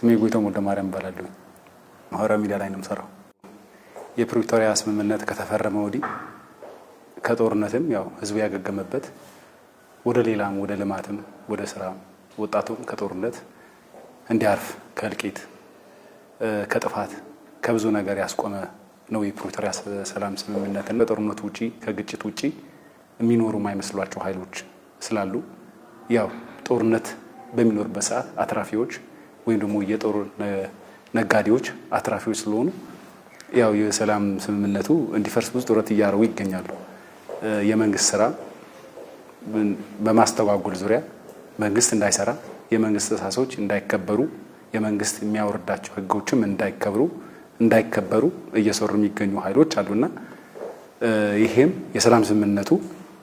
ስሜ ጎይቶም ወልደማርያም እባላለሁ። ማህበራዊ ሚዲያ ላይ ነው የምሰራው። የፕሪቶሪያ ስምምነት ከተፈረመ ወዲህ ከጦርነትም ያው ህዝቡ ያገገመበት፣ ወደ ሌላም፣ ወደ ልማትም፣ ወደ ስራ፣ ወጣቱም ከጦርነት እንዲያርፍ፣ ከእልቂት፣ ከጥፋት፣ ከብዙ ነገር ያስቆመ ነው የፕሪቶሪያ ሰላም ስምምነትን። ከጦርነቱ ውጪ፣ ከግጭት ውጪ የሚኖሩ የማይመስሏቸው ኃይሎች ስላሉ፣ ያው ጦርነት በሚኖርበት ሰዓት አትራፊዎች ወይም ደግሞ የጦር ነጋዴዎች አትራፊዎች ስለሆኑ፣ ያው የሰላም ስምምነቱ እንዲፈርስ ብዙ ጥረት እያደረጉ ይገኛሉ። የመንግስት ስራ በማስተጓጎል ዙሪያ መንግስት እንዳይሰራ፣ የመንግስት ትዕዛዞች እንዳይከበሩ፣ የመንግስት የሚያወርዳቸው ህጎችም እንዳይከበሩ እየሰሩ የሚገኙ ኃይሎች አሉና፣ ይሄም የሰላም ስምምነቱ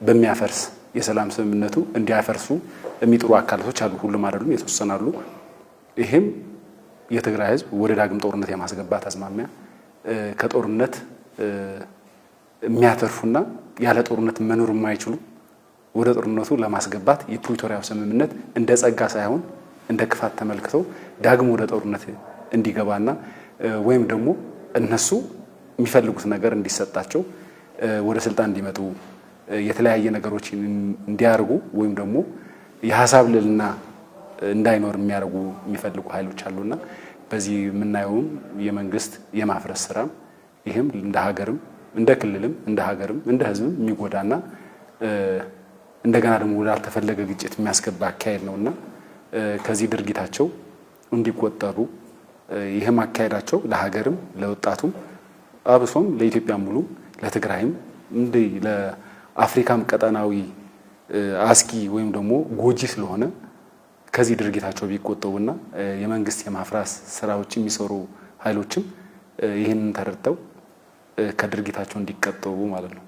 በሚያፈርስ፣ የሰላም ስምምነቱ እንዲያፈርሱ የሚጥሩ አካላቶች አሉ። ሁሉም አይደሉም፣ የተወሰኑ አሉ። ይሄም የትግራይ ህዝብ ወደ ዳግም ጦርነት የማስገባት አዝማሚያ፣ ከጦርነት የሚያተርፉና ያለ ጦርነት መኖር የማይችሉ ወደ ጦርነቱ ለማስገባት፣ የፕሪቶሪያው ስምምነት እንደ ጸጋ ሳይሆን እንደ ክፋት ተመልክተው ዳግም ወደ ጦርነት እንዲገባና ወይም ደግሞ እነሱ የሚፈልጉት ነገር እንዲሰጣቸው፣ ወደ ስልጣን እንዲመጡ፣ የተለያየ ነገሮች እንዲያደርጉ ወይም ደግሞ የሀሳብ ልዕልና እንዳይኖር የሚያደርጉ የሚፈልጉ ኃይሎች አሉና፣ በዚህ የምናየውም የመንግስት የማፍረስ ስራ ይህም እንደ ሀገርም፣ እንደ ክልልም፣ እንደ ሀገርም፣ እንደ ህዝብም የሚጎዳና እንደገና ደግሞ ወዳልተፈለገ ግጭት የሚያስገባ አካሄድ ነውና፣ ከዚህ ድርጊታቸው እንዲቆጠቡ፣ ይህም አካሄዳቸው ለሀገርም፣ ለወጣቱም፣ አብሶም ለኢትዮጵያ ሙሉ፣ ለትግራይም፣ እንዲህ ለአፍሪካም ቀጠናዊ አስጊ ወይም ደግሞ ጎጂ ስለሆነ፣ ከዚህ ድርጊታቸው ቢቆጠቡና የመንግስት የማፍረስ ስራዎች የሚሰሩ ኃይሎችም ይህንን ተረድተው ከድርጊታቸው እንዲቆጠቡ ማለት ነው።